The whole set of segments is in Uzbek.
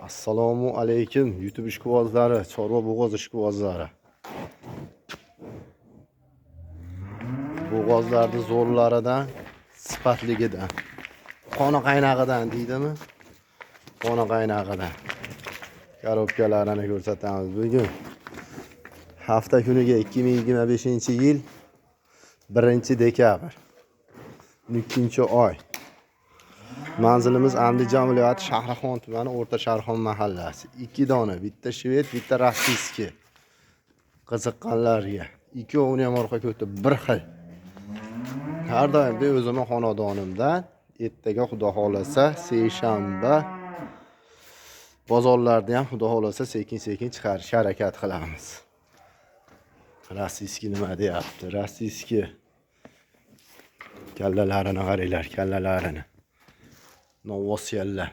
Assalomu alaykum YouTube ishqibozlari, chorva bo'g'oz ishqibozlari. Bo'g'ozlarni zo'rlaridan, sifatligidan, qoni qaynog'idan deydimi? Qoni qaynog'idan. Korobkalarini ko'rsatamiz bugun. Hafta kuniga 2025-yil 1 dekabr. 2-oy. Manzilimiz Andijon viloyati Shahrixon tumani O'rta Sharxon mahallasi. 2 dona, bitta shved, bitta rossiyskiy. Qiziqqanlarga. Ikkovini ham orqa ko'ti bir xil. Har doimdek o'zimni xonadonimdan ertaga xudo xohlasa seshanba bozorlarda ham xudo xohlasa sekin-sekin chiqarishga harakat qilamiz. Rossiyskiy nima deyapti? Rossiyskiy kallalarini qaranglar, kallalarini. Novvosiyallar.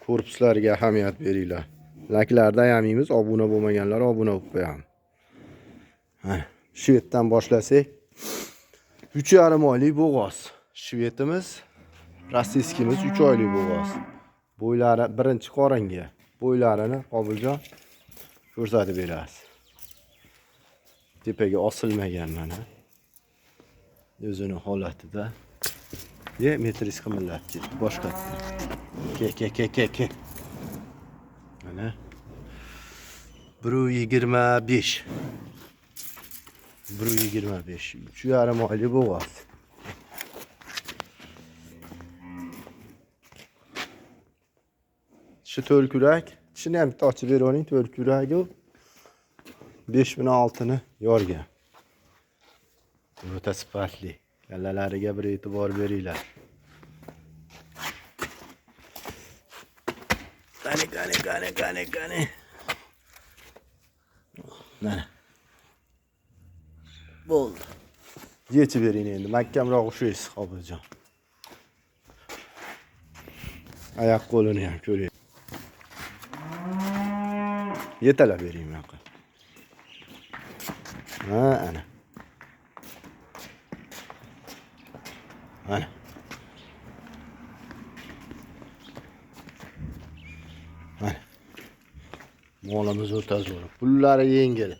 Korpuslariga ahamiyat beringlar. Layklardan yamaymiz, obuna bo'lmaganlar obuna bo'lib qo'yamiz. Mana, shveddan boshlasak, 3,5 oylik bo'g'oz. Shvedimiz, rossiyskimiz 3 oylik bo'g'oz. Bo'ylari birinchi qoringa. Bo'ylarini Qobiljon ko'rsatib berasiz. Tepaga osilmagan mana. O'zini holatida. Ye, metris qimillab ketdi boshqatdan. Ke, ke, ke, ke, ke. Mana 1.25. 1.25. 3,5 oylik bo'g'oz. Shu to'l kurak, tishini ham bitta ochib beravering, to'l kuragi 5.6ni yorgan. O'ta sifatli. Kallalariga bir e'tibor beringlar. Qani, qani, qani, qani, qani. Mana. Bo'ldi. Yechib bering endi. Mahkamroq ushlaysiz, Qobiljon. Oyoq qo'lini ham ko'ring. Yetalab bering bunaqa. Ha, ana. Mana. Mana. Molimiz o'ta zo'r. Pullari yengil.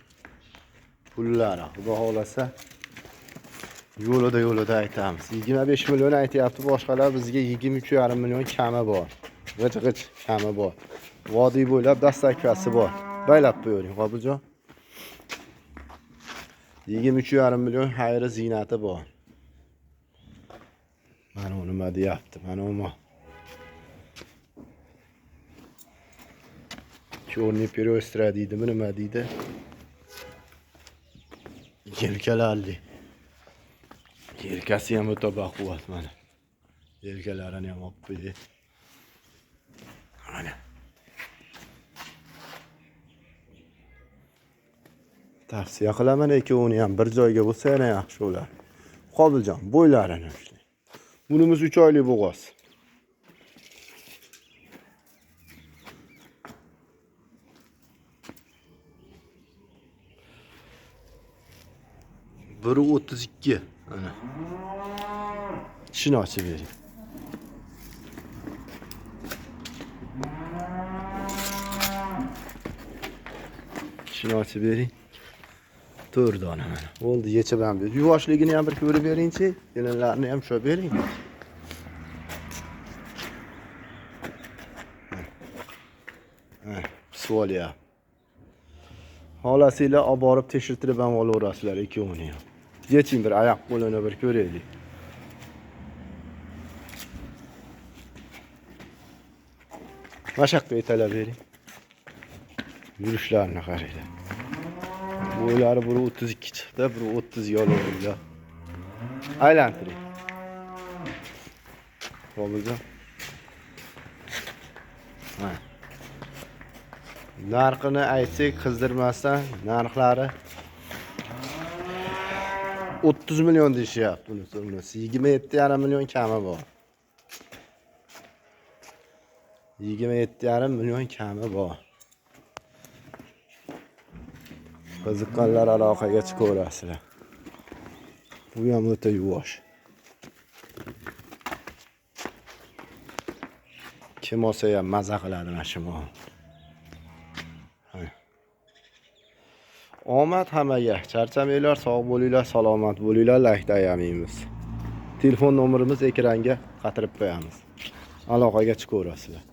Pullari, xudo xohlasa yo'lida yo'lida aytamiz. 25 million aytyapti, boshqalar bizga 23,5 million kami bor. G'ij-g'ij kami bor. Vodiy bo'ylab dastakasi bor. Baylab qo'yavering, Qobiljon. 23,5 million xayri ziynati bor. Mana u nima deyapti? Mana u mol. Chorniy perostra deydimi, nima deydi? Yelkalarli. Yelkasi ham o'ta baquvvat mana. Yelkalarini ham olib qo'ydi. Mana. Tavsiya qilaman, ikkovini ham bir joyga bo'lsa yana yaxshi bo'lar. Qobiljon, bo'ylarini ushlang. Bunimiz 3 oylik bo'g'oz. 1.32. Ana. Tishini ochib bering. Tishini ochib bering. 4 dona mana. Bo'ldi, yechib ham ber. Yuvoshligini ham bir ko'rib beringchi. Kelinlarni ham ushlab bering. Ha, pisib olyapti. Xohlasanglar olib borib tekshirtirib ham olaverasizlar ikkovini ham. Yeching bir oyoq qo'lini bir ko'raylik. Mashaqqa yetalab bering. Yurishlarini qaranglar. Bo'ylari biri 32 chiqdi, biri 30 ga olaveringlar. Aylantiring. Qobiljon. Ha. Narxini aytsak qizdirmasdan, narxlari 30 million deyishyapti unisi, unisi. 27,5 million kami bor. 27,5 million kami bor. Qiziqqanlar aloqaga chiqaverasizlar. Bu ham o'ta yuvosh. Kim olsa ham maza qiladi mana shu mol. Mana. Omad hammaga. Charchamanglar, sog' bo'linglar, salomat bo'linglar, laykda ayamaymiz. Telefon nomerimiz ekranga qatirib qo'yamiz. Aloqaga chiqaverasizlar.